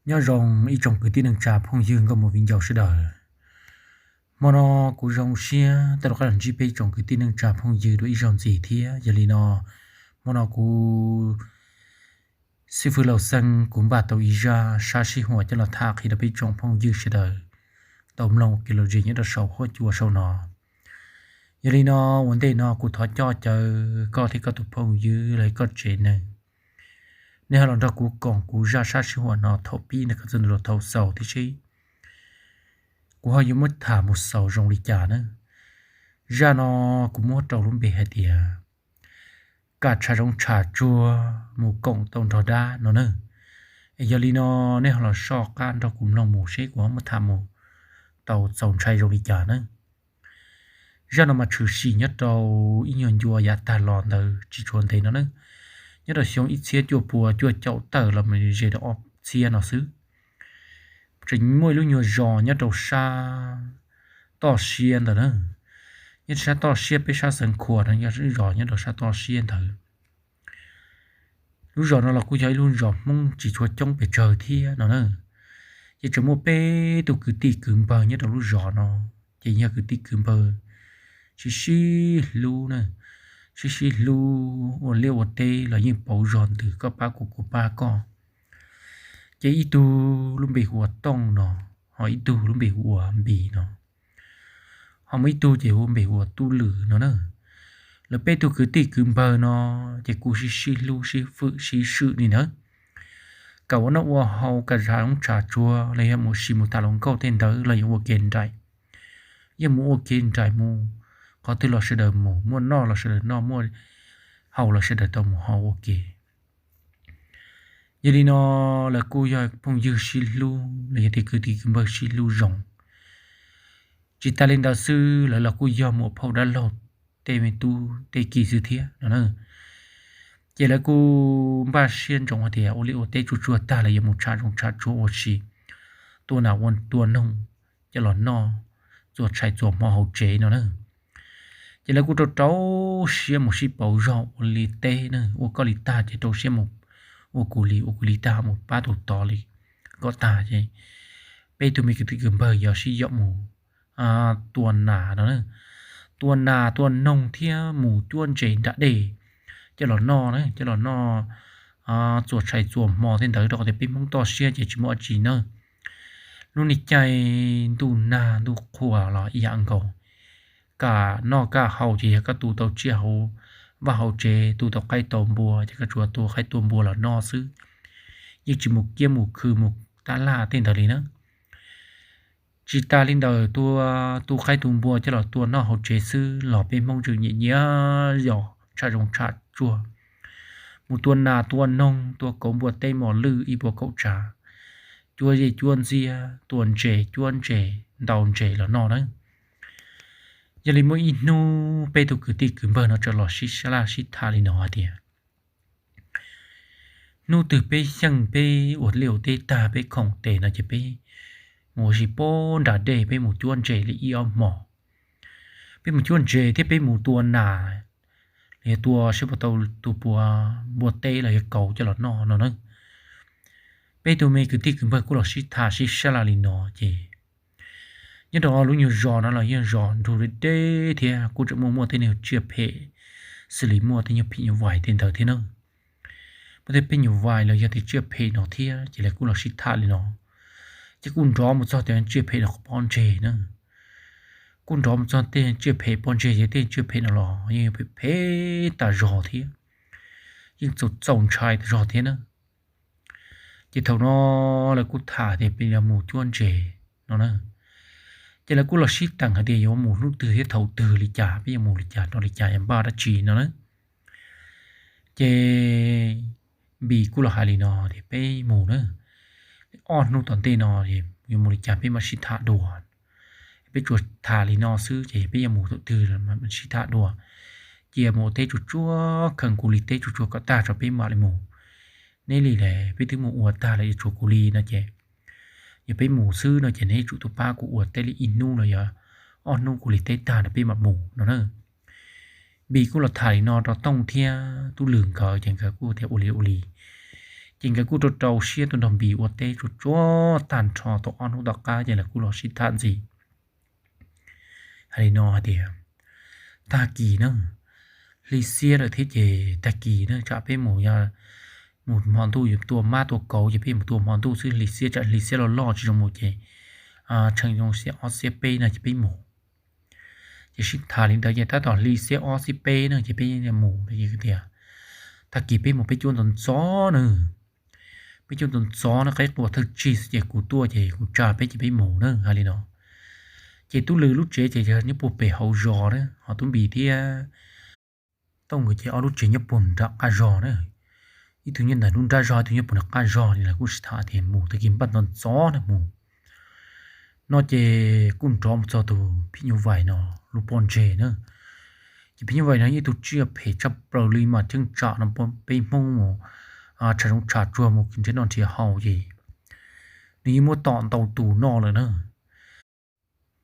Nyob zoo ib tsoom kwv tij neej tsa phooj ywg nkauj muam viv ncaus sawv daws. Hmo no kuv zoo siab tau rov qab los ntsib peb tsoom kwv tij neej tsa phooj ywg dua ib zaug ntxiv thiab. Yog li no, hmo no kuv xib fwb Laus Xeeb kuv npaj tau ib zaj sab sib huam coj los tham qhia rau peb tsoom phooj ywg sawv daws tau mloog ua kev lom zem nyob rau saum huab cua saum no. Yog li no, ua ntej no kuv thov coj caw koj thiab koj tus phooj ywg los yog koj tsev neeg, nej ho los nrog kuv koom kuv zaj sab sib huam no thaum pib ntawm ko txog ntua rau thaum xaus thiab seb kuv ho yuav muab tham mus xaus zoo li cas na. Zaj no kuv muab rau lub npe hais tias kam tshav zoov tshav tsuag mus koom tau nrog dab no na. Es yog li no, nej ho los soj qab nrog kuv mloog mus seb kuv ho muab tham mus tau txaus ntshai zoo li cas na. Zaj no mas tshwm sim nyob rau ib nyuag ncua yav tag los ntawd tsis tshua ntev no na, nyob rau xyoo ib txhiab cuaj pua cuaj caum tawm los mus ze rau ob txhiab no xwb. Tseem muaj ib lub nyuag zos nyob rau sab toj siab ntawd na, nyob rau sab toj siab peb sab Xeev Khuam no, yog lub zos nyob rau sab toj siab ntawd. Lub zos no los kuj yog ib lub zos Hmoob tsis tshua coob pes tsawg thiab no na. Ces tseem muaj peb tug kwv tij kwv npawg nyob rau lub zos no, ces yog kwv tij kwv npawg sib sib hlub na, sib sib hlub ua liaj ua teb los yeej pauv zog ntws koj pab kuv kuv pab koj. Ces ib tug lub npe hu ua Tooj no, ho ib tug lub npe hu ua Npis no, ho muaj ib tug ces hu npe hu ua Tub Lwm no na. Lawv peb tug kwv tij kwv npawg no ces kuj sib sib hlub sib fwm sib swm li ntawd. Kam ua noj ua haus, kam tshav zoov tshav tsuag los yog mus ua si mus tham hluas nkauj tej ntawd los yog ua ke nraim, yog mus ua ke nraim mus qhov twg los sawv daws mus, muaj noj los sawv daws noj, muaj haus los sawv daws tau mus haus ua ke. Yog li no, lawv kuj yog phooj ywg sib hlub los yog tias kwv tij kwv npawg sib hlub zoo. Tsis tas li ntawd xwb, lawv los kuj yog muam phauj dab laug tej me tub tej ki xwb thiab no na. Ces lawv kuj npaj siab ntsoov hais tias ua liaj ua teb tsuag tsuag tag lawm yuav mus tshav zoov tshav tsuag ua si, tua nas ua tua noog coj los noj, txua tshais txua hmo hauv tsev no na. Ces lawv kuj rau rau siab mus sib pauv zog ua li teb na, ua koj li tag ces rau siab mus ua kuv li, ua kuv li tag mus pab tus tod li, kom tag ces peb tug me kwv tij kwv npawg yuav sib yaum mus tua nas no na, tua nas tua noog thiab mus cuab ntses nram dej coj los noj na, coj los noj txua tshais txua hmo tej ntawd, rau qhov tias peb Hmoob toj siab ces tsis muaj dab tsi na. Lub niag caij ntuj nag ntuj qhua los ib yam nkaus, kam noj kam haus ces yog koj tu tau tsiaj hauv vaj hauv tsev, tu tau qaib tau npua ces koj tsuas tua qaib tua npua los noj xwb, yeej tsis mus kiab mus khw mus tab laj tej ntawd li na. Tsis tas li ntawd, tua tu qaib tu npua coj los tua noj hauv tsev xwb los peb Hmoob tseem nyiam nyiam yos tshaj zoov tshaj tsuag, mus tua nas tua noog, tua kauv npua teb mos lwj ib puas kaum tsav, cuab zej cuab ntxiab, tua ntses cuab ntses, ntaus ntses los noj na. Yog li muaj ib hnub peb tug kwv tij kwv npawg no txawm los sib sab laj sib tham li no hais tias, hnub twg peb xyeej peb ua liaj ua teb tag peb khoom tes no ces peb mus ua si puag nram dej, peb mus cuab ntses li ib ob hmos. Peb mus cuab ntses thiab peb mus tua nas, los yog tua saib puas tau tus puas npua teb los yog kauv coj los noj no na. Peb tug me kwv tij kwv npawg kuj los sib tham sib sab laj li no ces nyob rau lub nyuag zos no los yog zos nrug deb deb thiab kuj tseem muaj muaj tej nyuag tsiaj phem xws li muaj tej nyuag phim nyuj vais tej ntawd thiab na. Muaj tej phim nyuj vais los yog tej tsiaj phem no thiab ces lawv kuj los sib tham li no. Ces kuj nrov mus txog tej tsiaj phem no pob ntseg na. Kuj nrov mus txog tej tsiaj phem pob ntseg ces tej tsiaj phem no los yeej phem phem tas zog thiab, yeej txaus txaus ntshai tas zog thiab na. Ces thaum no lawv kuj tham tias peb yuav mus cuab ntses no na. Ces lawv kuj los sib teem hais tias yuav mus hnub twg thiab thaum twg li cas, peb yuav mus li cas rau li cas, yuav npaj dab tsi no na. Ces Npis kuj los hais li no tias peb mus na, ob hnub tom ntej no yuav mus li cas peb mam sib tham dua. Peb tsuas tham li no xwb ces peb yuav mus thaum twg mam sib tham dua. Cia mus ua teb tsuag tsuag, kheev kuv li teb tsuag tsuag kom tag tso peb mam li mus. Neb li las peb twb mus ua tag lawm yuav tshuav kuv li no ces, yog peb mus xwb no ces neb yuav tsum tau pab kuv ua teb li ib hnub los yog ob hnub kuv li teb tag no peb mam mus no na. Npis kuj los tham li no rau Tooj thiab Tub Lwm nkawd ces nkawd kuj tias ua li ua li. Ces nkawd kuj rau rau siab tuaj nrog Npis ua teb tsuag tsuag tag nrho tau ob hnub tom qab ces lawv kuj los sib tham ntxiv hais li no hais tias, tag kis na, hli xiab lawm thiab ces tag kis na tsam peb mus, mus hmo ntuj tua mab tua kauv ces peb mus tua hmo ntuj xwb, hli xiab tsam hli xiab loj loj tsis zoo mus ces tshee zoo xiab ob xiab peb no ces peb mus. Ces sib tham li ntawd ces tab tom hli xiab ob xiab peb no ces peb mus tias, tag kis peb mus peb cuab ntxov ntxov na, peb cuab ntxov ntxov na, qaib qua thawj tsig xwb ces kuv tuaj ces kuv tsa peb ces peb mus na, hais li no. Ces Tub Lwm lub tsev ces yog nyob puag pem hauv zos na, ho Tub Npis thiab Tooj nkawd ces ob lub tsev nyob puag nram qab zos na, ib tug nyob ntawm lub nrab zos, ib tug nyob puag nram qab zos li. Lawv kuj sib tham tias mus tag kis npaj ntxov ntxov na mus no ces kuj nrov mus txog tus phim nyuj vais no lub pob ntseg na. Ces phim nyuj vais no yog ib tug tsiaj phem tshaj plaws li mas cheem tsam no peb Hmoob mus tsham zoov tsham tsuag mus nrhiav noj nrhiav haus ces nws yeej muab tom ntau tus noj lawm na.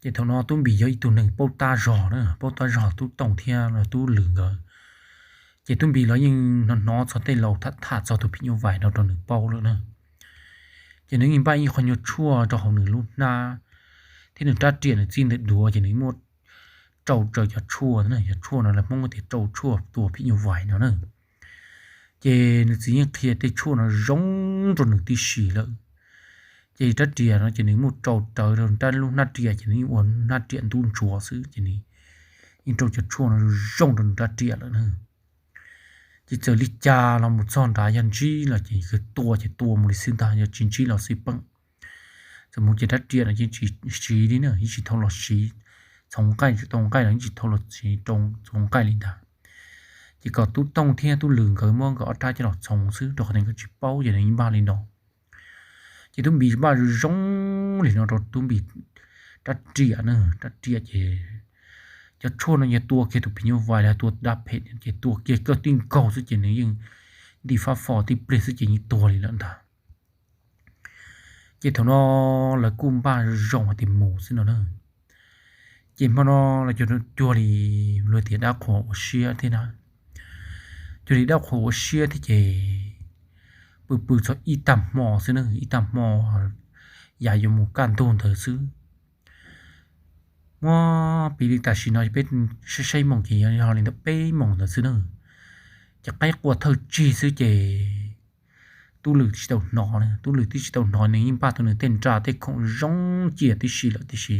Ces thaum no Tub Npis yog ib tug neeg paub tab zog na, paub tab zog Tub Tooj thiab Tub Lwm nkawd. Ces Tub Npis los yeej hnov hnov txog tej laus tham tham txog tus phim nyuj vais no rau nws paub lawm na. Ces nws yeej npaj ib qho nyuag tshuaj rau hauv nws lub hnab thiab nws rab riam nws txij ntawm duav ces nws muab rau raws cov tshuaj, cov tshuaj no lawv Hmoob tias rau tshuaj tua phim nyuj vais no na. Ces nws txiv yeej qhia tej tshuaj no zoo rau nws tib si lawm. Ces rab riam no ces nws muab rau rawv rau lub hnab riam ces nws yeej ua hnab riam ntub ntsuav xwb ces nws yeej rau cov tshuaj no zoo rau nws rab riam lawm na. Ces txawm li cas los mus txog nrad yog ntsib los ces tua ces tua mus li xwb ntag, yog tsis ntsib los xij peem. Txawm mus ces rab riam no ces tsis siv li na, yeej tsis tau los siv txhoov nqaij, tau nqaij los yeej tsis tau los siv rau txhoov nqaij li ntag. Ces kom Tub Tooj thiab Tub Lwm nkawd muab nkawd ob rab coj los txhoov xwb rau qhov tias nkawd tsis paub ces nws npaj li no. Ces Tub Npis npaj zoo li no rau Tub Npis rab riam na, rab riam ces cov tshuaj no yog tua kiag tus phim nyuj vais los tua dab phem ces tua kiag kawg tib nkaug xwb ces nws yeej nti fab fo tib pliag xwb ces yeej tuag li lawm ntag. Ces thaum no lawv kuj npaj zoo hais tias mus xwb no na. Ces hmo no los cuag li luag tias dab qhuas ua siab thiab na, cuag li dab qhuas ua siab thiab ces pw pw txog ib tag hmo xwb na, ib tag hmo yav yuav mus kaj ntug ntawd xwb. Muab piv li tam sim no peb saib saib moos ces yog li ntawm peb moos ntawd xwb na. Ces qaib qua thawj tsig xwb ces Tub Lwm tsis tau hnov, Tub Lwm twb tsis tau hnov, nws yeej npaj tau nws tej nra tej khoom zoo cia tib si lawm tiam sis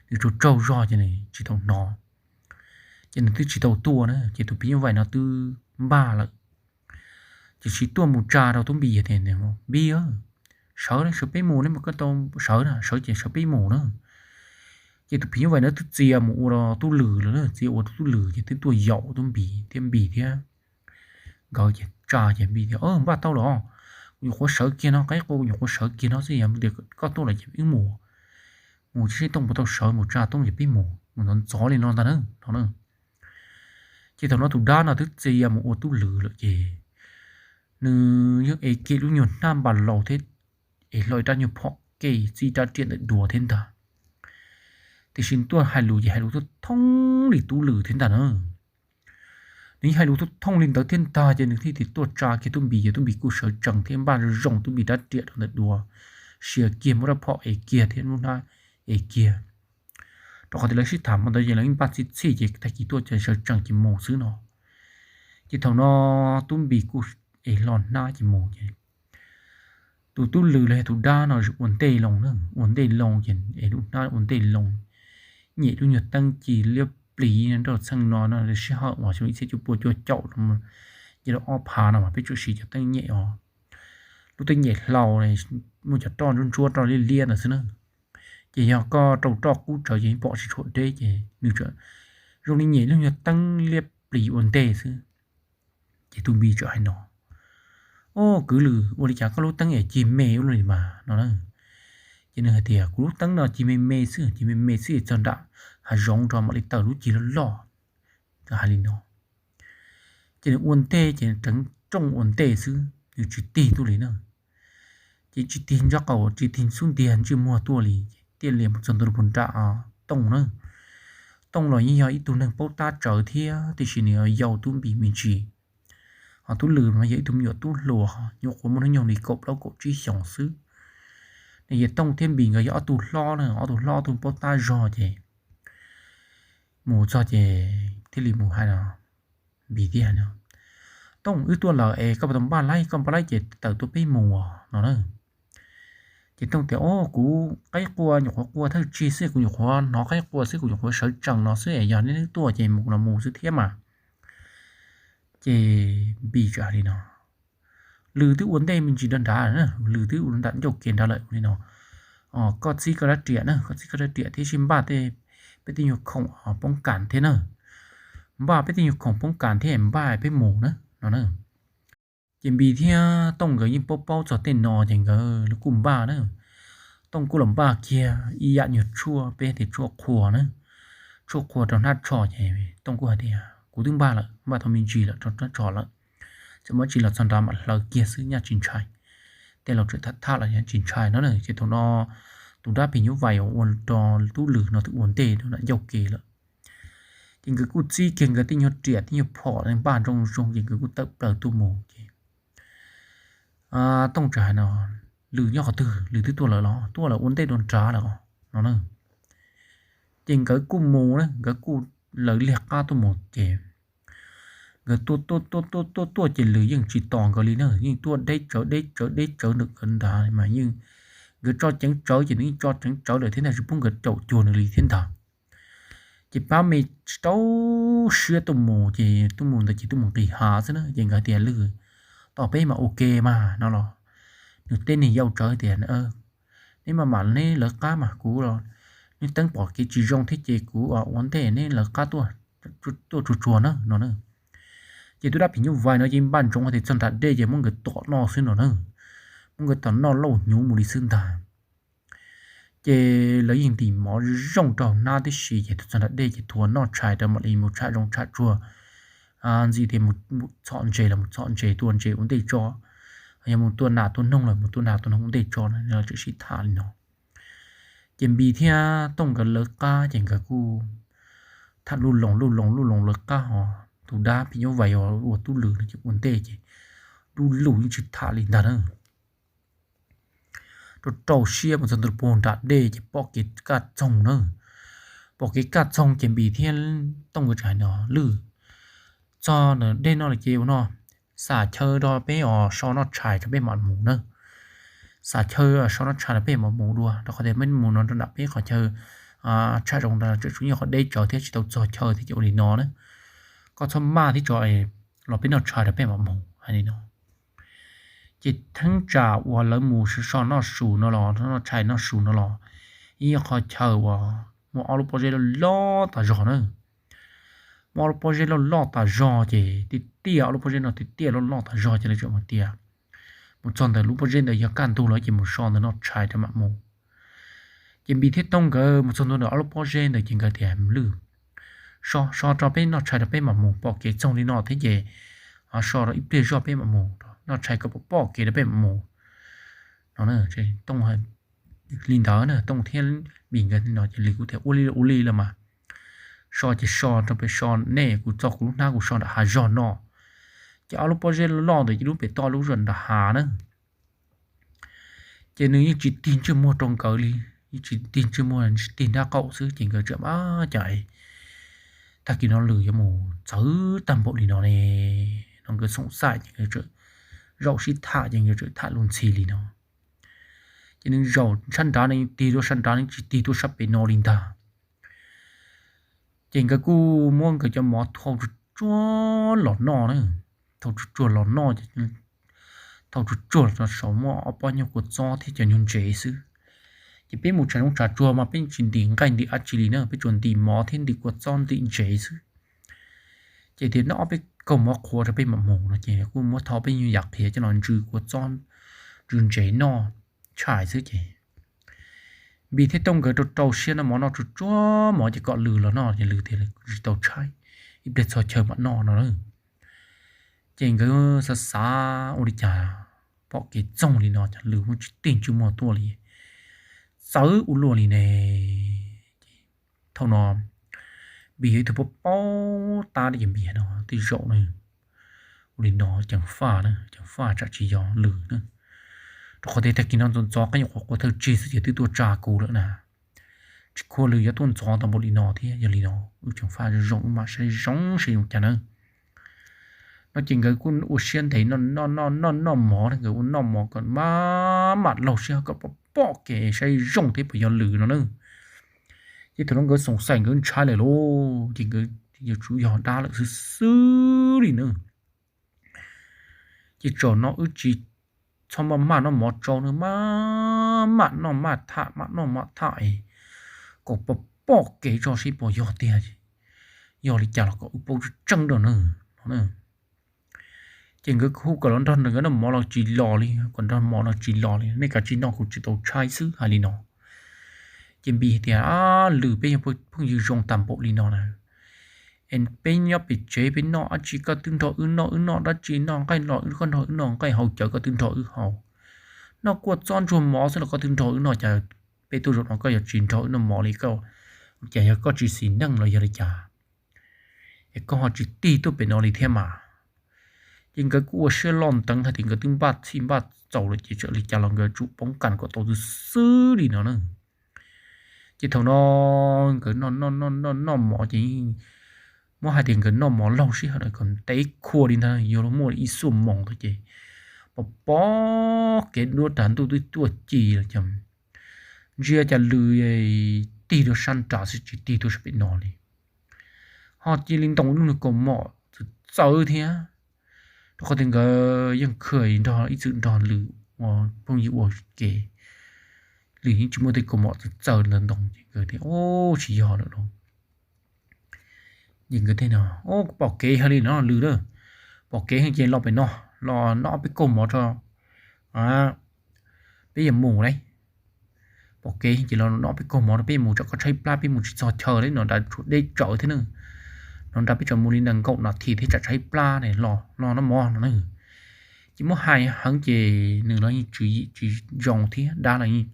nws tsaug tsaug zog ces nws tsis tau hnov. Ces nws twb tsis tau tuaj na ces tus phim nyuj vais no twb npaj lawm. Ces tsis tuaj mus tsa rau Tub Npis tias, Npis, sawv, sawv peb mus ne, koj tau sawv na, sawv ces sawv peb mus na. Ces tus phim nyuj vais no twb txia mus ua rau Tub Lwm lawm, txia ua rau Tub Lwm ces twb tuaj yaum Tub Npis thiab, Npis thiab nkawd ces tsa ces Npis tias, Npaj tau los, kuv nyuam qhuav sawv kiag no, qaib qua kuv nyuam qhuav sawv kiag no xwb, yog tias koj tuaj lawm ces wb mus, mus tsis seb Tooj puas tau sawv, mus tsa Tooj ces peb mus, mus ntxov ntxov li no ntag na no. Ces thaum no tus dab no twb txia mus ua Tub Lwm lawm ces nws yeej ev kiag lub nyuag hnab npas laus thiab, ev hlo ib rab nyuag phom kev txij rab riam ntawm duav thiab ntag. Tiam sis tuaj hais lus ces hais lus thooj thooj li Tub Lwm thiab ntag na. Nws yeej hais lus thooj thooj li ntawd thiab ntag ces nws thiaj tias tuaj tsa kiag Tub Npis ces Tub Npis kuj sawv tsees thiab npaj zoo Tub Npis rab riam rau ntawm duav, sia kiag muab rab phom ev kiag thiab lub hnab ev kiag. Rau qhov tias lawv sib tham hmo ntawd ces lawv yeej npaj txhij txhij ces tag kis tuaj ces sawv tsees ces mus xwb no. Ces thaum no Tub Npis kuj ev hlo hnab ces mus ces tus Tub Lwm los yog tus dab no ua ntej loo na, ua ntej loo ces ev lub hnab ua ntej loo, nyem lub nyuag teeb ci liab pliv nroj txheej no no sij hawm uas xyoo ib txhiab cuaj pua cuaj caum no, nce rau ob phav no mas peb tsuas siv cov teeb nyem os. Lub teeb nyem hlau muaj cov roj ntsuab ntsuab roj liab liab ntawd xwb na. Ces yog koj rau roj qub tsawv ces yeej pom tsis tshua deb ces nws zoo li nyem lub nyuag teeb liab pliv ua ntej xwb. Ces Tub Npis txawm hais no, Au, kwv Lwm, ua li cas koj lub teeb es cig me ua luaj li mas no na? Ces nws hais tias, Kuv lub teeb no cig me me xwb, cig me me xwb es txog nram hav zoov rau mam li tawm lub cig loj loj. Hais li no, ces nws ua ntej ces tseev rooj ua ntej xwb, nws tsis tig tuaj li na. Ces tsis tig ntsab qaum, tsis tig xub ntiag ntsej muag tuaj li, ces tiaj lias mus txog ntua rau puag nram Tooj na. Tooj los yeej yog ib tug neeg paub tab tsawv thiab tiam sis nws yau Tub Npis me ntsis, Ho tub Lwm mas yog ib tug me nyuam tub hluas nyuam qhuav muaj hnub nyoog li kaum plaub kaum tsib xyoos xwb. Nws yog Tooj thiab Npis nkawd yog ob tug hlob na, ob tug hlob ob tug paub tab zog ces mus txog ces thiaj li mus hais no, Npis thiaj hais no, Tooj, wb tuaj lawm es koj puas tau npaj laib? Koj npaj laib ces tawm tuaj peb mus no na. Ces Tooj tias, O, kuv qaib qua nyuam qhuav qua thawj tsig xwb, kuv nyuam qhuav hnov qaib qua xwb, kuv nyuam qhuav sawv tsees no xwb es yog neb tuaj ces mus los mus xwb thiab mas. Ces Npis txawm hais li no, Lwm twb ua ntej me ntsis nrad nrad, Lwm twb ua nram ncauj kev nrad lawm li no, koj txib koj rab riam na, koj txib koj rab riam thiab sib npaj peb tej nyuag khoom poob kas thiab na, npaj peb tej nyuag khoom poob kas thiab npaj peb mus na no na. Ces Npis thiab Tooj nkawd yeej paub paub txog tej no ces nkawd kuj npaj na. Tooj kuj los npaj kiag ib yam nyuag tshuaj peb tias tshuaj qhua na, tshuaj qhua rau hnab tsho ces Tooj kuj hais tias, Kuv twb npaj lawm, npaj tau me ntsis lawm rau hnab tsho lawm, txawm muaj tsis los txog nrad mam hlawv kiag xwb, nyaj tsis ntshai. Tej laus tseem tham tham los nyaj tsis ntshai no na. Ces thaum no tus dab phim nyuj vais uas ua rau tub Lwm no twb ua ntej rau nram ncauj kev lawm. Ces nkawd kuj txib kiag nkawd tej nyuag riam tej nyuag phom npaj nroo zoo ces nkawd kuj tawm plaws tuaj mus ces Tooj txawm hais no, Lwm nyob qhov twg? Lwm twb tuaj lawm los? Tuaj lawm, ua ntej dua nrad lawm no na. Ces nkawd kuj mus na, nkawd kuj lawv liag qab tuaj mus ces nkawd tuaj tuaj tuaj tuaj tuaj tuaj ces Lwm yeej tsis tos nkawd li na, yeej tuaj deb tsawv deb tsawv deb tsawv ntawm nkawd ntag mas yeej, nkawd tso ceev tsawv ces nws yeej tso ceev tsawv lawm thiab ntag, tsis pub nkawd caum cuag nws li thiab ntag. Ces pab me rau siab tuaj mus ces tuaj mus ntawd ces tuaj mus nqis hav xwb na ces nkawd tias, Lwm, tos peb mas ua ke mas no los. Nws teb niag yau tsawv tias, Neb maj mam neb lawv qab mas kuv los, neb teeb pom kev tsis zoo thiab ces kuv ua ntej neb lawv qab tuaj tsuag tsuag na no na. Ces tus dab phim nyuj vais no ces npaj ntsoov hais tias txog nram dej ces muab nkawd tom noj xwb no na, muab nkawd tom noj lauj hnyuv mus li xwb ntag. Ces lawv yeej ntim mov zoo rau hnab tib si ces tus txog nram dej ces thuav noj tshais rau mam li mus tsham zoov tsham tsuag, ntxiv tias mus txhom ntses los mus txhom ntses, tua ntses ua ntej tso, yog mus tua nas tua noog los mus tua nas tua noog ua ntej tso no lawv txawm sib tham li no. Ces Npis thiab Tooj nkawd lawv qab ces nkawd kuj tham luj loos luj loos luj loos lawv qab ho tus dab phim nyuj vais ua tub Lwm no ces ua ntej ces lub lus yeej tsis tham li ntag na. Rau rau siab mus txog ntua puag nram dej ces pom kev kaj txoog na. Pom kev kaj txoog ces Npis thiab Tooj nkawd txawm hais no, Lwm, txog ntawm dej no lawm ces ua no, xam chaw rau peb os, so noj tshais rau peb mam mus na. Xam chaw so noj tshais rau peb mam mus dua, rau qhov tias peb mus no rau nram peb qhov chaw tsham zoov ntawd tseem tshuav ib qhov deb tsawv thiab tsis tau txog chaw thiab ces ua li no na. Koj txhob maj thiab tso, los peb noj tshais rau peb mam mus, hais li no. Ces theeb tsam uas lawv mus so noj su no los, noj tshais noj su no los, ib qho chaw uas muaj ob lub pob zeb loj loj tas zog na. Muaj ob lub pob zeb loj loj tas zog ces tiaj tiaj, ob lub pob zeb no tiaj tiaj loj loj tas zog ces lawv txawm mus tias, mus txog ntawm lub pob zeb ntawd yog kaj ntug lawm ces mus so ntawd noj tshais rau mam mus. Ces Npis thiab Tooj nkawd mus txog ntua ntawm ob lub pob zeb ntawd ces nkawd tias, Lwm, so so rau peb noj tshais rau peb mam mus, pom kev txoog li no thiab ces so rau ib pliag zog peb mam mus, noj tshais kom pom pom kev rau peb mam mus no. Tooj li ntawd na, Tooj thiab Npis nkawd no ces Lwm kuj tias, Ua li ua li los mas, so ces so rau pem, so nej, kuv txo kuv lub hnab kuv so nram hav zog no. Ces ob lub pob zeb loj ntawd ces lub pem toj lub zog nram hav na. Ces nws yeej tsis tig ntsej muag rau nkawd li, yeej tsis tig ntsej muag, tsis tig nraub qaum xwb ces nkawd txawm, Ab, cas tag kis no Lwm yuav mus txawv tag npaum li no ne, no nkawd xoom xaim ces nkawd txawm zaum sib tham ces nkawd txawm tham lus ntxhi li no. Ces nws zaum sab nrad, nws tig tuaj sab nrad, nws tsis tig tuaj sab pem no li ntag. Ces nkawd kuj muab nkawd cov mov thau tsuag tsuag los noj na. Thau tsuag tsuag los noj, thau tsuag tsuag los saum muaj ob pob nyuag kua txob thiab cov nyuag ntsev xwb. Ces peb mus tsham zoov tsham tsuag mas peb tsis ntim nqaij ntim dab tsi li na, peb tsuas ntim mov thiab ntim kua txob ntim ntsev xwb. Ces tias noj ob peb kaug mov qhuav rau peb mam mus no ces kuj muab thau peb nyuag yam qhiav coj los ntsw kua txob, ntsw ntsev noj tshais xwb ces Npis thiab Tooj nkawd rau rau siab noj mov, noj tsuag tsuag mov ces kom Lwm los noj ces Lwm tias tsis tau tshaib, ib pliag txog chaw mam noj no na. Ces nkawd xav xav ua li cas pom kev txoog li no ces Lwm muab tsis tig ntsej muag tuaj li, txawv ua luaj li ne. Ces thaum no Npis yog ib tug paub paub tab li ces Npis no twb zaum na, Ua li no ceev faj na, ceev faj tsam tsis yog lws na, rau qhov tias tag kis no ntxov ntxov qab nyuam qhuav qua thawj tsig xwb ces twb tuaj tsa kuv lawm na. Tsis khuam lws yuav tuaj ntxov tau npaum li no thiab. Yog li no wb ceev faj zoo zoo wb mam saib zoo saib zoo cas na. No ces nkawd kuj ua siab ntev noj noj noj mov, nkawd ua noj mov kom maj mam laug siab kom pom pom kev saib zoo thiab puas yog lws no na. Ces thaum no nkawd xoom xaim nkawd ntshai lawm lauj, ces nkawd yuav tsum yog dab lawm xwb xwb li na. Ces tsam no wb tsis txhob maj maj noj mov tsau na, maj mam noj maj tham, maj noj maj tham es kom pom pom kev tso seb puas yog tiag, yog li cas los kom wb paub tseeb tseeb rau na. Ces nkawd hu kom los nrog nkawd noj mov los tsis los li, kom nrog mov los tsis los li, nej kav tsij noj kuv tsis tau tshaib xwb hais li no. Ces Npis tias, Lws, peb yog phooj ywg zoo tag npaum li no na, es peb nyob pem tsev peb noj dab tsi koj twb nrog wb noj, wb noj dab tsi noj nqaij los wb, koj nrog wb noj nqaij, haus cawv koj twb nrog wb haus, noj kua txob ntsuag mov xwb los koj twb nrog wb noj, cas peb tuaj zaum no koj yuav tsis nrog wb noj mov li, koj cas yog koj tsis xis neej los yog li cas es koj ho tsis tig tuaj pem no li thiab mas. Ces nkawd kuj ua siab loj nteev hais tias nkawd twb npaj txhij npaj txaus lawm ces txawm li cas los nkawd tsum poob kas kom tau xwb xwb li no na. Ces thaum no nkawd noj noj noj mov ces muab hais tias nkawd noj mov laug sij hawm no kom ntev khuav li ntag, yuav luag muaj ib xuab moos ntawd ces pom pom kev duab tas ntuj twb tuaj ci lawm ces ntsia cas lws tig rau sab nrad xwb tsis tig tuaj sab pem no li. Ho cia li ntaus lub niag kaus mom txawv txawv thiab, rau qhov tias nkawd yeej khwv nrog ib txwm nrog lws ua phooj ywg ua ke. Lws yeej tsis muaj tej kaus mom txawv txawv ntawd ntoo ces nkawd tias, Ub, tsis yog lawm lauj. Ces nkawd thiaj no, Ub, pom kev heev li no lws lawm, pom kev heev ces los pem no, los noj peb kaus mov tso, peb yuav mus lauj. Pom kev ces los noj peb kaus mov rau peb mus, tsam koj tshaib plab peb mus tsis txog chaw li, no nrad tshuav deb tsawv thiab na. No nrad peb tsam mus li nees nkaum nas this thiab tsam tshaib plab ne, los los noj mov no na. Ces muab hais heev ces nws los yeej tswv yim tsis zoo thiab, dab los yeej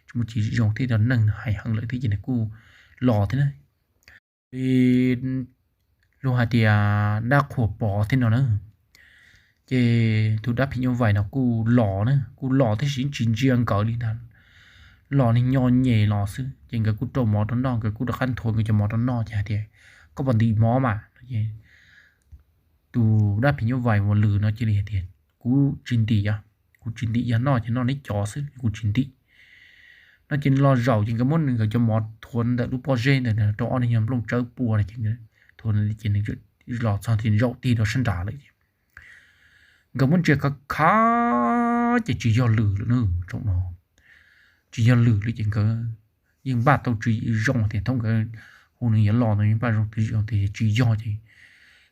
tsis muaj tsis zoo thiab, cov neeg hais heev lawm thiab ces nws kuj los thiab na. Li luag hais tias dab qhuas pov thiab no na. Ces tus dab phim nyuj vais no kuj los na, kuj los tab sis tsis ntsia nkawd li ntag, los nws nyo nyem los xwb. Ces nkawd kuj rau mov rau noj, nkawd kuj rov qab nthuav nkawd cov mov rau noj ces hais tias, Koj puas ntim mov mas? Tus dab phim nyuj vais uas lws no cia li hais tias, Kuv tsis ntim, kuv tsis ntim, yog noj ces noj neb cov xwb, kuv tsis ntim. No ces los zaum ces nkawd muab nkawd cov mov thuav ntawm lub pob zeb ntawd rau ob niag yog nplooj tsawb pua ces thuav ces nws los txog ces zaum tig rau sab nrad lawm. Nkawd muab ntsia khav khav ces tsis yog lws lawm na, tsoom no tsis yog lws li ces nkawd yeej npaj tau tswv yim zoo tias thaum nkawd hu nws yuav los no yeej npaj zoo twv zoo tias tsis yog ces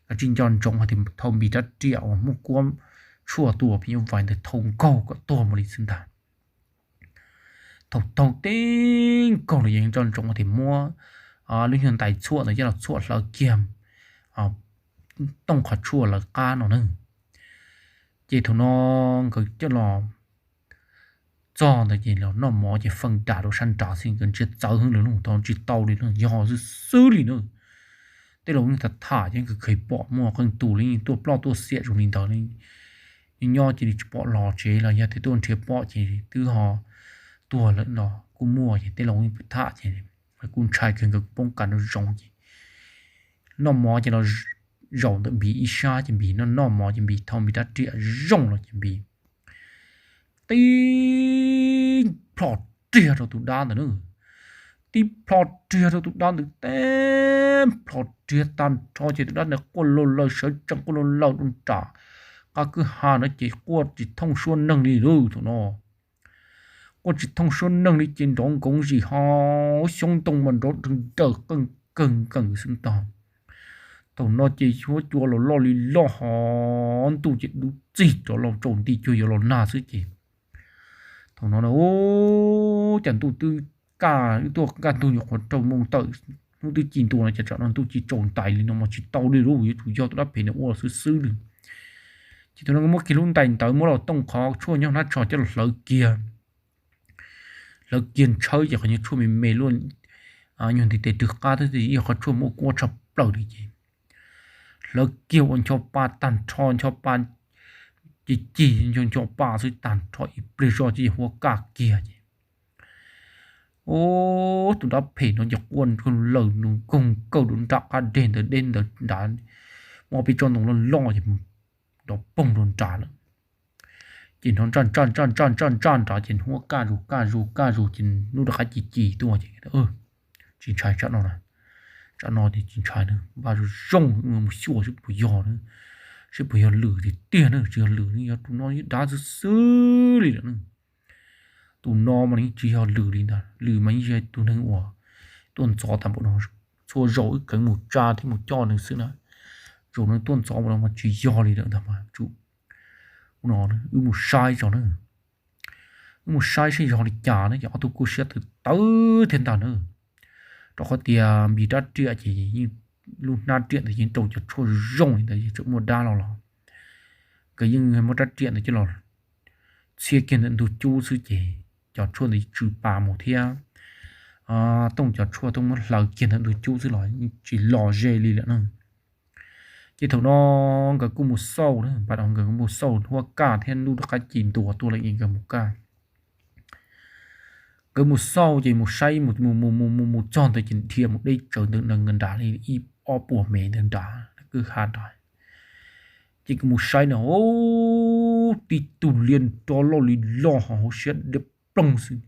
nkawd tsis nco ntsoov hais tias thau npis rab riam uas muaj kuab tshuaj tua phim nyuj vais ntawd thau nkaug kom tuag mus li xwb ntag. Thaum thau teb nkaug los yeej nco ntsoov hais tias muab lub nyuag ntais tshuaj ntawd coj los tshuaj hlawv kiag tooj qhov tshuaj lawv qab no na. Ces thaum no nkawd coj los txog ntawd ces los noj mov ces feej dam rau sab nrad xwb, nkawd ntsia txawv heev lawm, thaum tsis tau li no yog xwb xwb li na. Tej laus yeej tham tham ces nkawd kheev pom muaj qee tus li tuaj ploj tuaj xiam zoo li ntawd li, nyob cia li tsis pom los tsev los yog tias tuaj nrhiav pom ces twb ho tuag lawm no kuj muaj ces tej laus yeej tham ces kuj ntshai kawg, nkawd kuj poob kas nraum zoov ces noj mov ces los zaum ntawm Npis ib sab ces Npis noj noj mov ces Npis thau Npis rab riam zoo los ces Npis tib plho riag rau tus dab ntawd na. Tib plho riag rau tus dab ntawd teb plho riag tag nrho ces tus dab ntawd quaj laug laws sawv tsees quaj laug laws rau nram qab kwj ha no ces quaj tsis thooj suab neeg li lauj thaum no. Quaj tsis thooj suab neeg li ces nrov nkoov zim ho xyoob ntoo mas nrov nrawg nrawg qeej kawg nkees xwb ntag. Thaum no ces huab cua los loj li loj ho ntuj ces dub txig rov los tsaus nti cuag yuav los nag xwb ces thaum no cas ntuj twb kaj, wb tuaj kaj ntug nyuam qhuav rau moo tawm, hnub twb ci ntua no ces tsam no ntuj ci tsaus ntais li no mas tsis tau li lauj, yuav tsum yog tus dab phem no ua xwb xwb li. Ces thaum no muab kiag lub ntais ntawd muab los tooj qhov tshuaj nyob hnab tsho coj los hlawv kiag, hlawv kiag ntshawb ces qhov nyuag tshuaj me me luaj nyuag ntiv tes rwg qab xwb, ib qhov tshuaj muaj kuab tshaj plaws li ces lawv kiag ua ncho pa tag nrho, ncho pa ci cig ncho ncho pa xwb tag nrho ib pliag zoj ces huab kaj kiag ces, ub, tus dab phem no ces quaj nrog lawm nws nkoog kawg rau nram qab deg ntawd deb ntawd nrad, muaj peb tsob ntoo loj loj ces nrov poog rau nrad lawm. Ces hnov ntsaj ntsaj ntsaj ntsaj ntsaj ntsaj nrad ces huab kaj zus kaj zus kaj zus ces lub rov qab ci ci tuaj ces tsis ntshai tsam no na. Tsam no ces tsis ntshai na, npaj zoo zoo mus xyuas seb puas yog, seb puas yog lwm tiag tiag na, tsis yog lwm ne, yog tus no yeej dab xwb xwb li lawm na. Tus no mas yeej tsis yog lwm li ntag, lwm mas yeej yog tus neeg uas tuaj ntxov tag npaum no, txhua zaus wb kheev mus tsa thiab mus coj nws xwb na. Zaum no tuaj ntxov npaum no mas tsis yog li lawm ntag mas tsum no wb mus saib tso na. Wb mus saib seb yog li cas na ces ob tug kuj siab tawv tawv thiab ntag na. Rau qhov tias Npis rab riam ces yeej, lub hnab riam ntawd yeej rau cov tshuaj zoo li ntawd yeej tseem muaj dab los los. Nkawd yeej muab rab riam ntawd coj los txhiab kiag ntawm ntug cub xwb ces cov tshuaj ntawd tsw pa mus thiab Tooj cov tshuaj Tooj muab hlaws kiag ntawm ntug cub xwb los yeej tsis los ze li lawm na. Ces thaum no nkawd kuj mus xauj na, nkawd kuj mus xauj huab kaj thiab lub rov qab ci ntua tuaj lawm ces nkawd mus kaj. Nkawd mus xauj ces mus saib mus mus mus mus mus txog ntawd ces dhia mus deb tsawv ntawd nrad li ib ob puas mev ntawd nrad kwj ha nrad. Ces nkawd mus saib na, tib tug liab nrov loj li loj ho hauv siab dawb ploog xwb.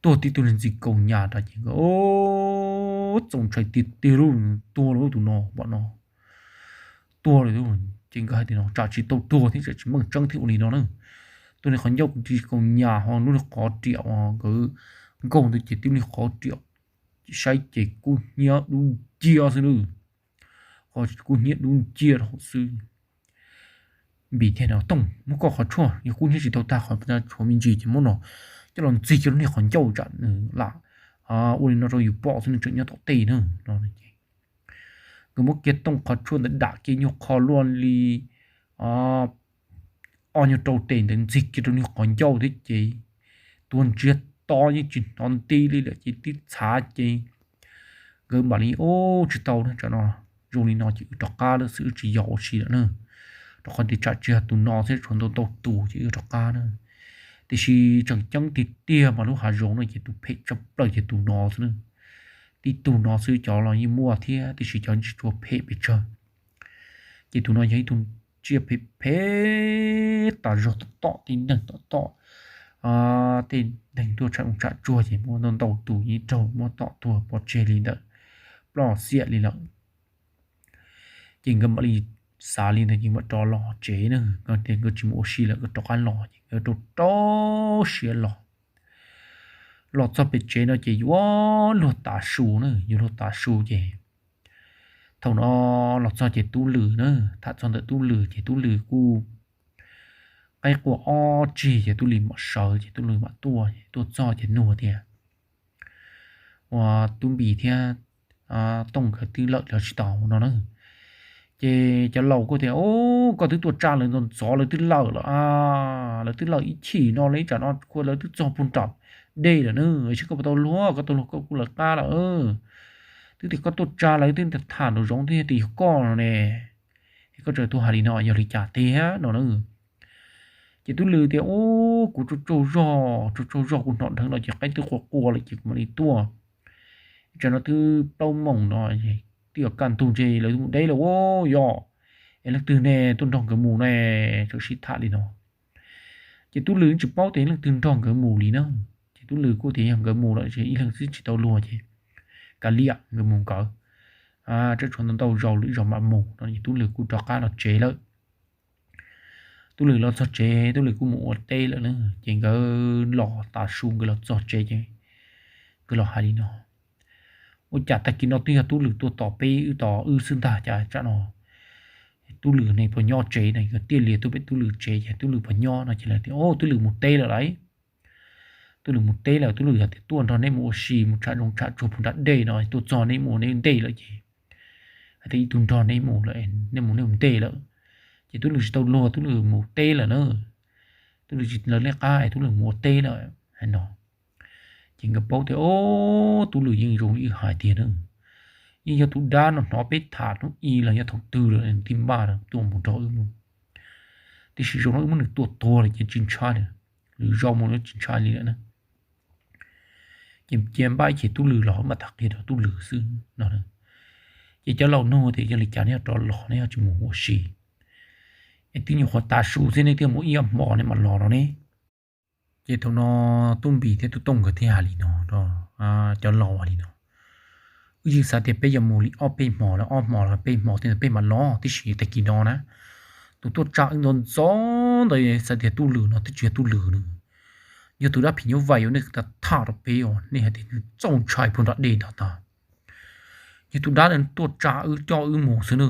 Tuag tib tug niag ntxim kaus nyas nrad ces nkawd txaus ntshai tiag tiag lauj, tuag lawm tus no npaum no, tuag lawm. Ces nkawd hais tias no tsam tsis tau tuag thiab tsam tsis meej tseeb thiab ua li no na. Tus niag qhov ncauj ntxim kaus nyas ho lub niag qhov riam uas nkawd nkaug ntawd ces tib lub niag qhov riam saib ces kub hnyiab dub ncia xwb na. Qhov kub hnyiab dub ncia rau hauv xwb. Npis thiaj no, Tooj, muab koj qhov tshuaj, yog kub hnyiab tsis tau tag qhov tshuaj me ntsis ces muab no coj los ntxig kiag lub niag qhov ncauj tsam nws lam ua li no rau yus pom xwb, nws tseem nyob tom tej na no. Nkawd muab kiag Tooj qhov tshuaj ntawd dam kiag nyuag qho luaj li ob nyuag rau tes ntawd ntxig kiag rau niag qhov ncauj thiab ces tuag ntsiag to yeej tsis hnov nti li lawm ces tib txhav ces nkawd mam li, Ub, tsis tau na, tsam no zoo li no ces wb rov qab lawm xwb, wb tsis yos ua si lawm na. Rau qhov tias tsam tsis yog tus no thiab tshuav ntau ntau tus ces wb rov qab na. Tiam sis tseem ceeb tiag tiag mas lub hav zoov no ces tus phem tshaj plaws ces tus no xwb na. Tib tug no xwb, cov los yeej muaj thiab tiam sis cov tsis tshua phem pes tsawg. Ces tus no yog ib tug tsiaj phem phem tas zog tom tom tej neeg tom tom tej neeg tuaj tsham tsham tsuag ces muaj ntau ntau tus yeej raug muab tom tuag pov tseg li ntawm ploj xiam li lawm. Ces nkawd mam li xav li ntawd ces mam rov los tsev na, nkawd tsis mus ua si lawm, nkawd rov qab los ces nkawd rau rau siab los. Los txog pem tsev no ces yuav luag tav su na, yuav luag tav su ces thaum no los txog ces Tub Lwm na, tham txog ntawm Tub Lwm ces Tub Lwm kuj qaib qua ob tsig ces Tub Lwm mam sawv ces Tub Lwm mam tuaj, tuaj txog ces nug tias, Ua Tub Npis thiab Tooj nkawd twb lawm los tsis tau no na? Ces cov laus kuj tias, Ub, koj twb tuaj tsa lawv ntxov ntxov lawv twb lawm lawm a, lawv twb lawm ib chim no li, tsam no kuj lawv twb txog puag nram dej lawm na, seb koj puas tau luag, koj tau luag koj kuj lawv qab lawm. Twb tias koj tuaj tsa lawv twb tham nraum zoov twb tias yog koj no ne, es koj tseem tuaj hais li no yog li cas tiag no na? Ces Tub Lwm tias, Ub, kuv tsaug tsaug zog, tsaug tsaug zog kuv hnov dheev no ces qaib twb qua qua lawm ces kuv mam li tuaj. Tsam no twb plaub moos no, twb yuav kaj ntug ntshe lawv mus deb lawm ua yog, es leej twg ne tuaj nrog nkawd mus ne? Txawm sib tham li no. Ces Tub Lwm tsis paub tias leej twg nrog nkawd mus li na. Ces Tub Lwm kuj tias yog nkawd mus lawm ces ib leeg xwb tsis tau luag ces kav liam nkawd mus nkawd, tsam tshuav ntau ntau zaus lwm zaus mam mus no. Ces Tub Lwm kuj rov qab los tsev lawm. Tub Lwm los txog tsev, Tub Lwm kuj mus ua teb lawm na. Ces nkawd los tav su nkawd los txog tsev ces nkawd los hais li no, Ua cas tag kis no twb yog Tub Lwm tuaj tos peb, wb tos wb xwb ntag, cas tsam no Tub Lwm ne puas nyob tsev no? Nkawd thiaj li tuaj pem Tub Lwm tsev ces Tub Lwm puas nyob no ces lawv tias, Ub, Tub Lwm mus teb lawm lauj. Tub Lwm mus teb lawm, Tub Lwm hais tias tuaj nrog neb mus ua si mus tsham zoov tsham tsuag puag nram dej no, tuaj txog neb mus neb ntej lawm ces hais tias ib tug nrog neb mus lawm, neb mus neb mus ntej lawm. Ces Tub Lwm tsis tau luag, Tub Lwm mus teb lawm na. Tub Lwm tsis lawv liab qab es Tub Lwm mus ua teb lawm hais no. Ces nkawd paub tias, Ub, Tub Lwm yeej zoo li wb hais tiag na. yeej yog tus dab no hnov peb tham hnub i los yog thaum twg lawm nws thiaj npaj tuaj mus nrog wb mus. Tiam sis zoo no wb muab nws tua tuag lawm ces tsis ntshai li, lwm zaus mus tsis ntshai li lawm na. Ces cia npaj ib ce tub lwm los mam tham qhia rau tub lwm xwb no. Ces cov laus nug tias yog li cas neb yuav rov los, neb yuav tsis mus ua si? Es twb nyuam qhuav tav su thiab, neb thiaj mus ib ob hmo neb mam los no ne. Ces thaum no Tub Npis thiab Tub Tooj nkawd thiaj hais li no, cov laus hais li no, wb yeej xav tias peb yuav mus li ob peb hmo, ob hmo los peb hmo thiab peb mam los, tiam sis tag kis no na, tus tuaj tsa wb ntxov ntxov ntawd xav tias tub lwm no twb tsis yog tub lwm na, yog tus dab phim nyuj vais uas nej tham rau peb os, nej hais tias nws txaus ntshai puag nram dej nrad tas. Yog tus dab no tuaj tsa wb coj wb mus xwb na,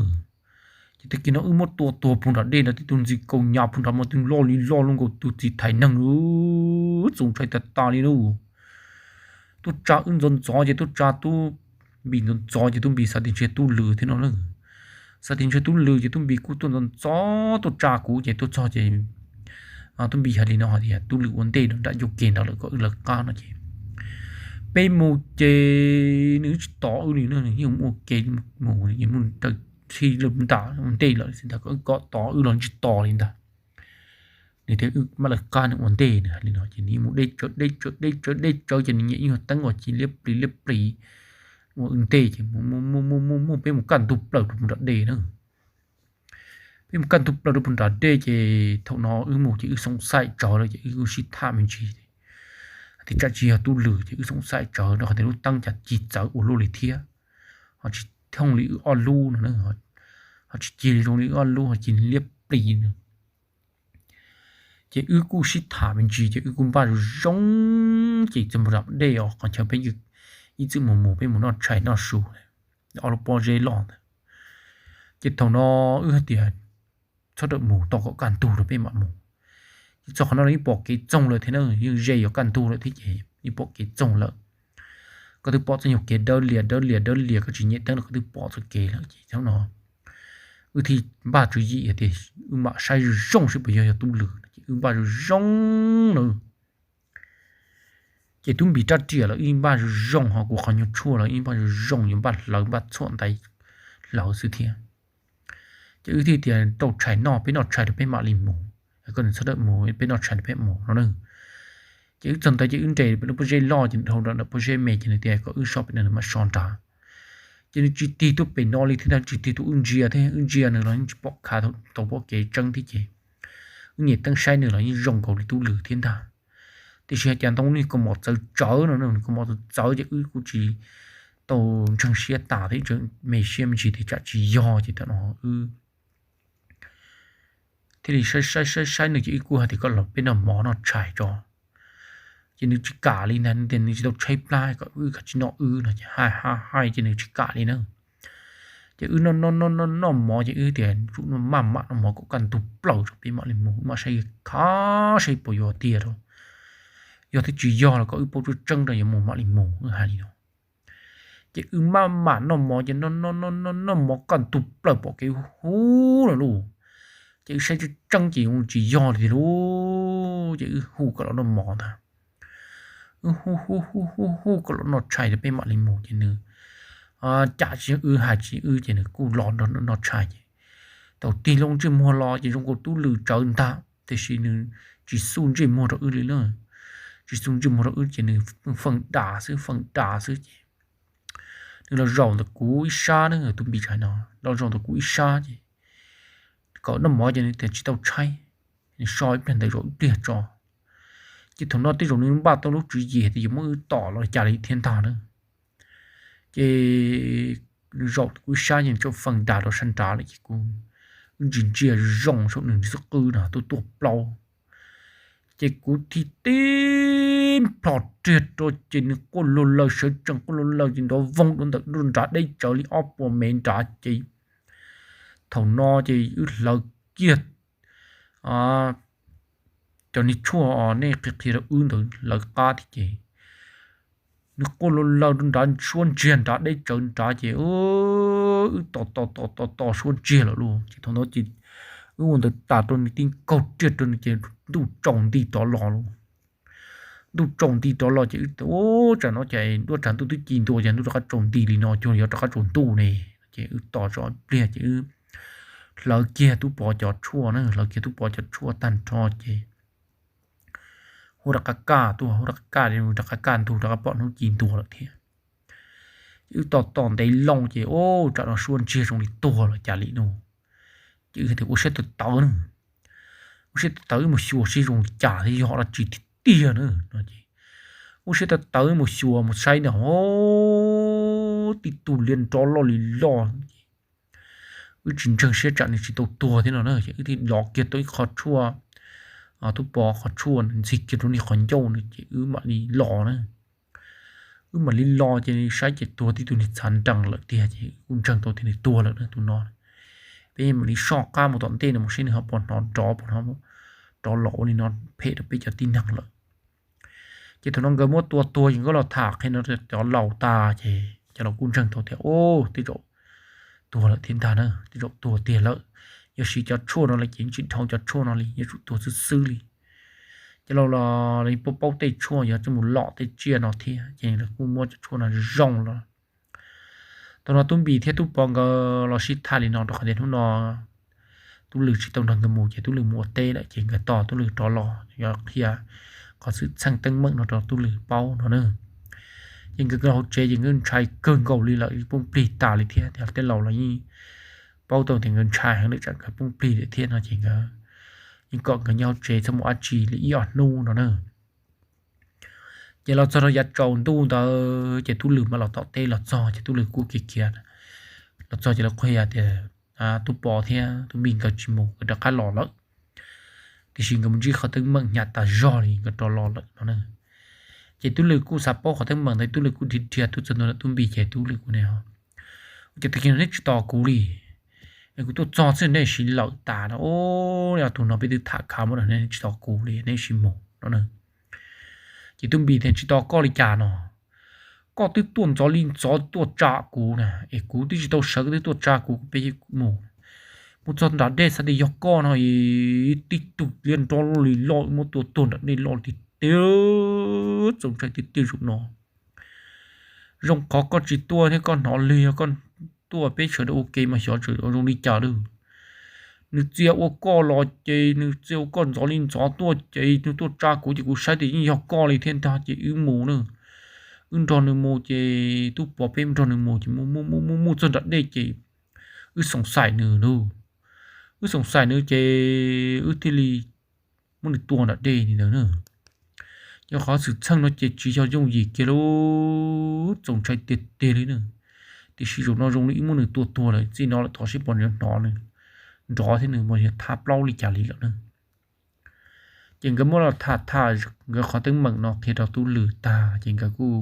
ces tag kis no wb muab tua tuag puag nram dej nrad, tib tug ntxim kaus nyav puag nrad mas twb loj li loj luaj nkaus tus txiv thaiv neeg, txaus ntshai tas tas li na. Tuaj tsa wb ntxov ntxov ces tuaj tsa Tub Npis ntxov ntxov ces Tub Npis xav tias ntshe tub lwm thiab no na. Xav tias ntshe tub lwm ces Tub Npis kuj tuaj ntxov ntxov tuaj tsa kuv ces tuaj txog ces Tub Npis hais li no hais tias tub lwm ua ntej nram ncauj ke nrad lawm, kom wb lawv qab no ces peb mus ces nws tsis tos wb li na, nws yeej ua ke mus, muaj raws thi nram ntej lawm, kom tos wb los tsis tos li ntag. Nws tias wb mam lawv qab, nws ua ntej nws hais li no ces nws yeej mus deb tsawv deb tsawv deb tsawv deb tsawv ces nws nyiam ib nyuag teeb uas ci liab plis liab plis ua wb ntej ces mus mus mus mus mus peb mus kaj ntug plaws rau puag nram dej na. Peb mus kaj ntug plaws rau puag nram dej ces thaum no wb mus ces wb xoom xaim tsawv lawm ces wb kuj sib tham me ntsis hais tias tsam tsis yog tub lwm ces wb xoom xaim tsawv rau qhov tias lub teeb cas ci txawv ua luaj li thiab, ho tsis thooj li wb ob lub no, ho tsis cig li zoo li wb ob lub, ho ci liab plis no. Ces wb kuj sib tham me ntsis ces wb kuj npaj zoo zoo ces txog nram dej os, qhov chaw peb ib txwm mus mus peb mus noj tshais noj su ob lub pob zeb loj ntawd. Ces thaum no wb hais tias txhob rawm mus, tos kom kaj ntug rau peb mam mus. Ces txog qhov no los yeej pom kev txoog lawm thiab na, yeej ze yuav kaj ntug lawm thiab ces yeej pom kev txoog lawm. Koj twb pom txoj nyuag kev dawb lias dawb lias dawb lias, koj tsis nyem teeb los koj twb pom txoj kev lawm ces thaum no wb thiaj npaj tswv yim hais tias wb mam saib zoo zoo seb puas yog yog tub lwm no ces wb npaj zoo zoo na. Ces Tub Npis rab riam los wb npaj zoo zoo, ho kuv qhov nyuag tshuaj los wb npaj zoo zoo, yuav npaj hlawv npaj txhuam ntais hlawv xwb thiab. Ces wb thiaj tias tau tshais noj, peb noj tshais rau peb mam li mus, koj txhob rawm mus, peb noj tshais rau peb mus no na. Ces wb txog ntawd ces wb nres lub pob zeb loj ces dhau ntawm pob zeb me ces nws tias kom wb so pem no nws mam so nrad. Ces nws tsis tig tuaj pem no li thiab ntag, tsis tig tuaj wb ntsia thiab, wb ntsia nws los yeej tsis pom khav tau pom kev tseeb thiab ces wb nyem teeb saib nws los yeej zoo nkaus li tub lwm thiab ntag. Tiam sis hais cas ntoo nws kaus mom txawv tsawv no, nws kaus mom txawv txawv ces wb kuj tsis tau ntseeg siab tas thiab, me siab me ntsis tias tsam tsis yog ces thaum no wb thiaj li saib saib saib saib nws ces wb kuj hais tias koj los peb noj mov noj tshais tso. Ces nws tsis kam li ntag, nws tias nws tsis tau tshaib plab kom wb kav tsij noj wb no ces hais hais hais ces nws tsis kam li na. Ces wb noj noj noj noj noj mov ces wb tias tsum noj maj mam noj mov kom kaj ntug plaws rau peb mam li mus, wb mam saib khav saib puas yuav tiag rau, yog twb tsis yog los kom wb paub tseeb tseeb rau yuav mus mam li mus, wb hais li no. Ces wb maj mam noj mov ces noj noj noj noj mov kaj ntug plaws pom kev hu lawm lauj. Ces wb saib tseeb tseeb ces tsis yog li lauj, ces wb hu kom los noj mov ntag. Wb hu hu hu hu hu kom los noj tshais rau peb mam li mus ces nws cam tsis wb hais tsis wb ces nws kuj los nrog noj tshais ces thaum tig loo ntsej muag los ces zoo nkaus tub lwm tsawv ntag tiam sis nws tsis xuj ntsej muag rau wb li lauj. Tsis xuj ntsej muag rau wb ces nws feem das xwb, feem das xwb ces nws los zaum ntawm kuv ib sab na, Tub Npis hais no, los zaum ntawm kuv ib sab ces kom noj mov ces nws tias tsis tau tshaib, nws so ib pliag ntawd zaum ib pliag tso. Ces thaum no tej zaum nws npaj tau lub tswv yim tias yuav muab wb tom los cas li thiab ntag na. Ces zaum kuv ib sab ces nws tso feem das rau sab nrad lawm ces kuv ntsia ntsia zoo saum nws xub qwb no tuaj tuaj plaub. Ces kuv thiaj tib nplho riag rau ces nws quaj luag laws, sawv tsees quaj luag laws ces nrov voog rau ntawm nrad deb tsawv li ob puas mev nrad ces thaum no ces wb hlawv kiag cov niag tshuaj nej qhia qhia rau wb ntawd lawv qab thiab ces nws quaj luag laws rau nrad suab ntsiag nrad deb tsawv nrad ces wb tos tos tos tos tos suab ntsiag lawm lauj. Ces thaum ntawd ces wb ua ntawd tas rau nws tib nkaug riag rau nws ces ntuj tsaus nti rov los lauj. ntuj tsaus nti rov los ces wb, tsam no ces ntuj, tsam ntuj twb ci ntua ces ntuj rov qab tsaus nti li no cuag li yuav rov qab tsaus ntuj ne. Ces wb tos tso pliag ces wb hlawv kiag Tub Pov cov tshuaj na, hlawv kiag Tub Pov cov tshuaj tag nrho ces hu rov qab kaj tuaj, hu rov qab kaj, rov qab kaj ntug rov qab pom hnub ci ntua lawm thiab. Ces wb tos tos ntev loo ces, o, tsam no suab ntsiag zoo li tuag los cas li no. Ces wb tias ua siab tawv tawv na, ua siab tawv tawv wb mus xyuas seb zoo li cas thiab yog dab tsi tiag tiag na no ces ua siab tawv tawv wb mus xyuas mus saib na, o, tib tug liab nrov loj li loj ces wb tsis ntseeg siab tsam nws tsis tau tuag thiab no na. Ces wb thiaj lov kiag tau ib qho tshuaj, Tub Pov qhov tshuaj ntxig kiag rau niag qhov ncauj no ces wb mam li los na. Wb mam li los ces saib ces tuag tib tug niag txhav nrees lawm tiag ces wb kuj ntseeg tau tias nws tuag lawm na tus no. Peb mam li soj qab mus tom ntej no mus seb nws ho puas hnov nrov, puas hnov nrov los ua li no phem rau peb cov tib neeg lawm. Ces thaum no nkawd muab tua tuag ces nkawd los tham qhia no rau cov laus tas ces cov laus kuj ntseeg tau tias, o, tej zaum tuag lawm thiab ntag na, tej zaum tuag tiag lawm. Yog siv cov tshuaj no lawm ces tsis dhau cov tshuaj no li, yuav tsum tuag xwb xwb li. Cov laus los lawv paub paub tej tshuaj yog coj mus lom tej tsiaj no thiab ces lawv kuj muab cov tshuaj no zoo los. Thaum no Tub Npis thiab Tub Pov nkawd los sib tham li no rau qhov tias hnub no Tub Lwm tsis tau nrog nkawd mus ces Tub Lwm mus ua teb lawm ces nkawd tos Tub Lwm rov los yuav qhia qhov xwm txheej teeb meem no rau Tub Lwm paub no na. Ces nkawd los hauv tsev ces nkawd ntshai kawg nkaus li lawm, poob plig tas li thiab tias tej laus los yeej paub tau tias nkawd ntshai heev lawm tsam nkawd poob plig lawm thiab no ces nkawd yeej kom nkawd nyob hauv tsev txhob mus dab tsi li ib ob hnub no na. Ces los txog rau yav tsaus ntuj ntawd ces Tub Lwm mam los tom teb los txog ces Tub Lwm kuj kiv kiag los txog ces lawv qhia tias Tub Pov thiab Tub Npis nkawd tsis mus, nkawd rov qab los lawm. Tiam sis nkawd mus ntsib qhov teeb meem hnyav tas zog li nkawd rov los lawm no. Ces Tub Lwm kuj xav paub qhov teeb meem ntawd, Tub Lwm kuj dhia dhia tuaj txog ntua ntawm Tub Npis ces Tub Lwm kuj tias, ua cas tag kis no neb tsis tos kuv li? Es kuv tuaj txog xwb nej siv lawm tas no, tus no peb twb tham khav muab neb tsis tos kuv li neb sim mus no. Ces Tub Npis tias tsis tos koj li cas no, koj twb tuaj ntxov li ntxov tuaj tsa kuv na, es kuv twb tsis tau sawv koj twb tuaj tsa kuv, peb mus. Mus txog nram dej xav tias yog koj no, tib tug liab nrob loj li loj muab tua tuag nram dej loj tiag tiag, txaus ntshai tiag tiag zaum no. Zoo qhov koj tsis tuaj thiab koj hnov lwg, yog koj tuaj peb sawv daws ua ke mas xyov tseem zoo li cas lawm. Nws txia ua koj los ces nws txia ua koj ntxov li ntxov tuaj ces nws tuaj tsa kuv ces kuv saib tias yeej yog koj li thiab ntag ces wb mus na. Wb nrog nws mus ces Tub Pov peb nrog nws mus ces mus mus mus mus txog nram dej ces wb xoom xaim nws lauj. Wb xoom xaim nws ces wb thiaj li muab nws tua nram dej li ntawd na. Yog qhov xwm txheej no ces tsis yog yooj yim kiag lauj, txaus ntshai tiag tiag li na. Tiam sis zaum no zoo li wb muab nws tua tuag lawm, txij no lawm thov seb puas yuav hnov nws nrov thiab nws puas yuav thab plaub li cas li lawm na. Ces nkawd muab los tham tham nkawd qhov teeb meem no qhia rau Tub Lwm tag ces nkawd kuj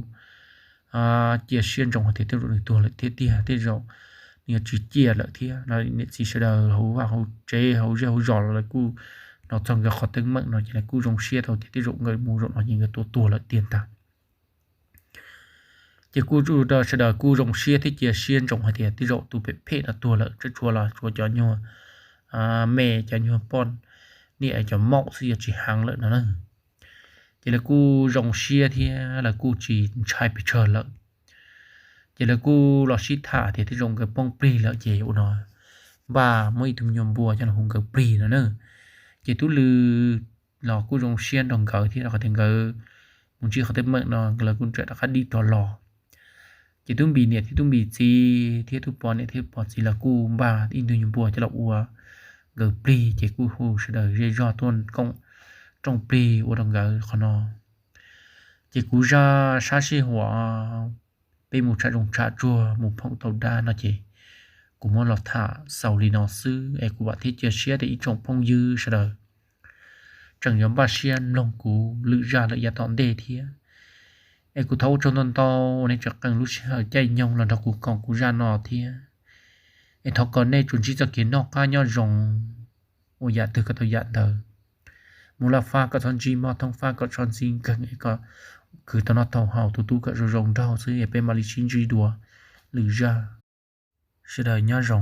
cia siab ntsoov hais tias tej zaum nws tuag lawm thiab tiag, tej zaum nws yuav tsis ciaj lawm thiab no. Niam txiv sawv daws hauv vaj hauv tsev hauv zej hauv zos los lawv kuj hnov txog nkawd qhov teeb meem no ces lawv kuj zoo siab tau tias tej zaum nkawd mus zaum no ces nkawd tua tuag lawm tiag ntag. Ces kuj sawv daws kuj zoo siab thiab cia siab ntsoov hais tias tej zaum tus phem phem no tuag lawm, tshuav los tshuav cov nyuag me cov nyuag poj niam cov maum xwb yuav tsis heev lawm no na. Ces lawv kuj zoo siab thiab lawv kuj tsis ntshai pes tsawg lawm. Ces lawv kuj los sib tham tias tej zaum nkawd poob plig lawm ces ua no npaj muab ib tug me nyuam npua coj los hu nkawd plig no na. Ces Tub Lwm los kuj zoo siab nrog nkawd thiab rau qhov tias nkawd mus ntsib qhov teeb meem no lawv kuj tseem rov qab dib rov los. Ces Tub Npis niam thiab Tub Npis txiv thiab Tub Pov niam thiab Pov txiv lawv kuj npaj ib tug me nyuam npua coj los ua nkawd plig ces kuj hu sawv daws zej zog tuaj koom rooj plig ua rau nkawd qhov no. Ces kuv zaj sab sij huam peb mus tsham zoov tsham tsuag mus phoom tau dab no ces kuv muab los tham xaus li no xwb es kuv vam thiab cia siab tias ib tsoom phooj ywg sawv daws tseem yuav npaj siab mloog kuv lwm zaj lawm yav tom ntej thiab. Es kuv thov ua tsaug ntau ntau nej tseem qee lub sij hawm caij nyoog los nrog kuv koom kuv zaj no thiab. Es thov kom nej tsuas ntsib txoj kev noj qab nyob zoo, ua yam twg kom tau yam ntawd. Mus laj fab kom txhob ntsib mob, thoob fab kom txhob ntsib nkeeg, es kom khwv tau noj tau haus, tu tu kom zoo zoo nraug xwb es peb mam li sib ntsib dua lwm zaj. Sawv daws nyob zoo.